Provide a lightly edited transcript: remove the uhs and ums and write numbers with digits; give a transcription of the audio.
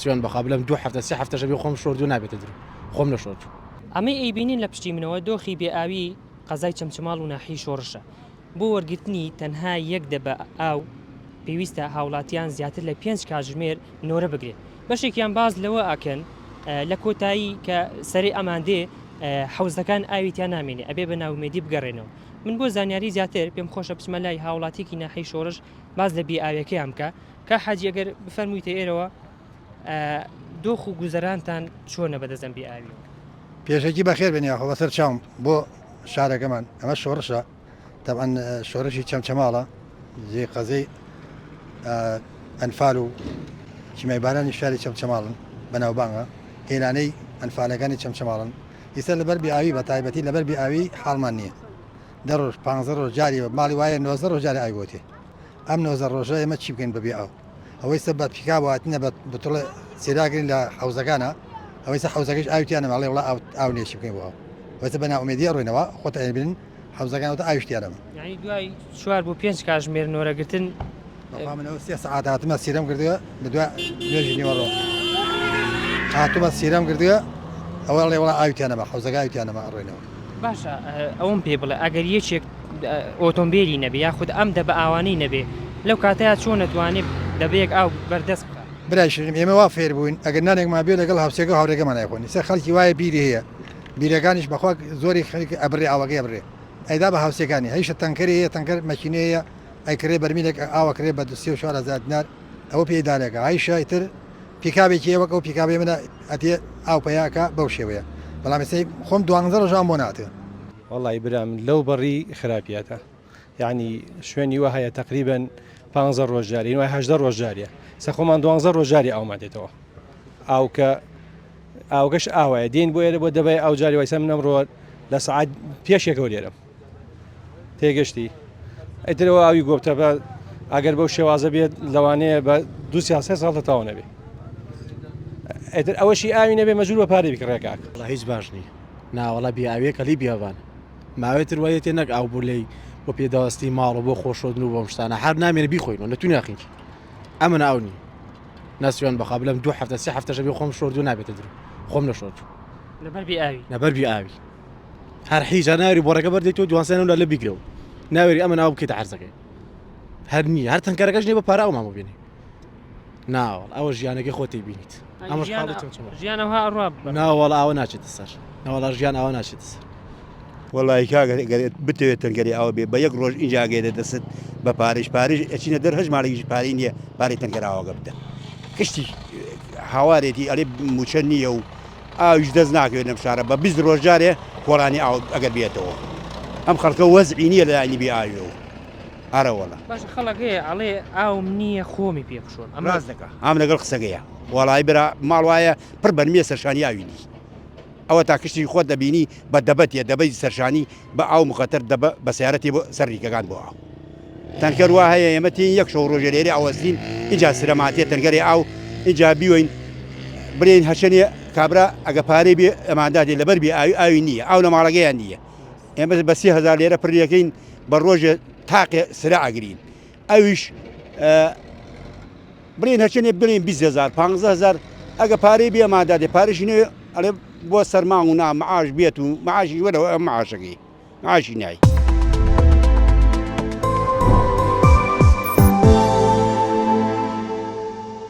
سوێن بەخوا بلم دوو هەفتە سێ هەفتەش ئەبێ خۆم شۆردوو نابێتە درۆ خۆم نەشۆردوو. ئەمەی ئەیبینین لە پشتی منەوە دۆخی بێ ئاوی قەزای چەمچەماڵ و ناحیەی شۆڕشە. بۆ وەرگرتنی تەنها یەک دەبە ئاو پێویستە هاوڵاتیان زیاتر لە پێنج کاتژمێر نۆرە بگرێت. بەشێکیان باس لەوە ئەکەن لە کۆتایی کە سەرەی ئەمان دێ حەوزەکان ئاوی تیا نامێنێ ئەبێ بە ناومێدی بگەڕێنەوە. من بۆ زانیاری زیاتر پێم خۆشە بچمە لای هاوڵاتیەکی ناحیەی شۆڕش باس لە بێ ئاویەکەیان بکا. کاک حاجی ئەگەر بفەرموویتە ئێرەوە دۆخ و گوزەرانتان چۆنە بەدەست ئەم بێ ئاویەوە؟ پێشەکی بەخێر بێن یاخۆ بەسەر چاوم بۆ شارەکەمان ئەمە شۆڕشە تەبعەن شۆڕشی چەمچەماڵە جێ قەزەی ئەنفال و کیمایبارانی شاری چەمچەماڵن بەناوبانگە هێلانەی ئەنفالەکانی چەمچەماڵن ئیستا لەبەر بێ ئاوی بە تایبەتی لەبەر بێ ئاوی حاڵمان نییە دە ڕۆژ پ ڕۆژ جاری ماڵی وایە 90 ڕۆژ جاری ئاوی بۆتێ ئەم 90 ڕۆژە ئێمە چی بکەین بەبێ ئاو ئەوەی سە بە پیکاب هاتنە بە بتڵێ سێراگرین لە حەوزەکانە ئەوەی سە حەوزەکەش ئاوی تیانە ئەڵێ وڵا ئاو ئاو نییە چی بکەین بۆ ئاو ئەوەی سە بە نائومێدی ئەڕۆینەوە خۆت ئەیبینن حەوزەکان وتە ئاویش تیانەما. یانی دوای چوار بۆ پێنج کاژمێر نۆرەگرتن. بەخوا من ئەوە سێ سەعات هاتمە سیرەم کردووە لە دوای نوێژی نیوەڕۆ هاتومە سیرەم کردووە ئەوە ئەڵێ وڵا ئاوی تیانەما حەوزەکە ئاوی تیانەما ئەڕۆینەوە. باشە ئەوەم پێ بڵێ ئەگەر یەکێک ئۆتۆمبێلی نەبێ یاخود ئەم دەبە ئاوانەی نەبێ لەو کاتەیا چۆن ئەتوانێ دەبەیەک ئاو بەردەست بخا؟ برای شیرینم ئێمە وا فێر بووین ئەگەر نانێکمان بێ لەگەڵ هاوسێکە و هاورێکەمان ئەیخۆین ئیستا خەڵکی وایە بیری هەیە بیرەکانیش بەخوا زۆری خەریک ئەبرێ ئاوەکەی ئەبرێ ئەیدا بە هاوسێکانی هەیشە تەنکەری هەیە تەنکەر مەکینەی هەیە ئەیکڕێ بەرمیلێک ئاوە کرێ بە دو سێ و 4000 دینار ئەوە پێی دانێکە هەیشە ئیتر پیکابێکی هەیە وەک ئەو پیکابەی منە ئەتێ ئاو پەیاکە بەو شێوەیە بەڵام ئێستا خۆم دوانزە ڕۆژ ئاوم بۆ ناتێ. وەڵی برام لەو بەڕی خراپیاتە یعنی شوێنی وە هەیە تقریبن پ ڕۆژ جاری وای هەدە ڕۆژ جاریە سە خۆمان دوانزە ڕۆژ جاری ئاومان دێتەوە ئاوکە ئاوگەش ئاوایە دێن بۆ ئێرە بۆ دەبای ئاو جاری وایسە من ئەمڕۆ لە سەعات پێشێکەوە لێرەم تێگەشتی ئیترەوە ئاوی گۆپتەپە ئەگەر بەو شێوازە بێت لەوانەیە بە دو سیاسە ساڵ تاو نەبێ ئیتر ئەوەشی ئاوی نەبێ مەجبور بە پارەی بکڕێ کاک. وەڵا هیچ باش نیە ناوەڵا بێ ئاویە کەلی بیابان ماوەی تر وایە تێ نەک ئاو بۆ لێی بۆ پێداوەستی ماڵ و بۆ خۆشۆدن و بۆم شتانە هەر نامێنێ بیخۆینەوە لە تونیا خینکی ئەمن ئاو نیە ناسوێن بەخوا بلم دوو هەفتە سێ هەفتەش ئەبێ خۆم شۆردوو نابێتە درۆ خۆم نەشۆردوو لەبەر بێ ئاوی لەبەر بێ ئاوی هەر حیجا ناوێری بۆڕەکە بەردەیت و دوانسێنە لە بیگرەوە ناوێری ئەمە ناو بکەیتە عەرزەکەی هەر نییە هەر تەنکەرەکەش نیە بە پارە ئەومان ببینی ناوەڵ ئەوە ژیانەکەی خۆتی بینیت ئەمەش حاڵی چەند چەند ژیانەوە ئەڕوا ناوەڵ ئاوە ناچێتە سەر ناوەڵا ژیان ئاوە ناچێتە سەر. وەڵی کاکە گەر بتەوێت تەنکەری ئاو بێ بە یەک ڕۆژ ئینجا گەێتە دەست بە پارەیش پارەیش ئەچینە دەر هەش ماڵێکیش پارەی نییە پارەی تەنکەر ئاوەکە بدە کشتی هاوارێتی ئەڵێ موچە نییە و ئاویش دەست ناکەوێت لەم شارە بە 20 ڕۆژ جارێ کۆڵانی ئاو ئەگەر بێتەوە ئەم خەڵکە وەزعی نییە لە لایەنی بێ ئاویەوە ئارەوەڵە باشە خەڵک هەیە ئەڵێ ئاوم نییە خۆمی پێ بشۆم ئەمە ڕاست دەکا هەم لەگەڵ قسەکەیە وەڵای برا ماڵ وایە پڕ بەرمیە سەرشانی ئاوی نی ئەوە تا کشتی خۆت دەبینی بە دەبە تێ دەبەی سەرشانی بە ئاو مخەتەر دەبە بە سیارە تێ بۆ سەر ریکەکان بۆ ئاو تەنکەر وا هەیە ئێمە تێین یەک شەو ڕۆژێ لێرێ ئەوەستین ئینجا سرەمان تێ تەنکەرێ ئاو ئینجا بیوەین بڵێین هەرچەنێ کابرا ئەگە پارەی بێ ئەماندادێ لەبەر بێ ئاوی ئاوی نییە ئاو لە ماڵەکەیان نییە ئێمە بە 3000 لێرە پڕیەکەین بە ڕۆژێ تاقێ سرە ئەگرین ئەویش بڵێن هەرچەنێ بڵێن 20 هزار 15 هزار ئەگە پارەی بێ مادادێ پارەشی نوێ ئەڵێ بۆ سەرمان و نا معاش بێت و معاشی وەرەوە ئەم معاشەکەی معاشی نای.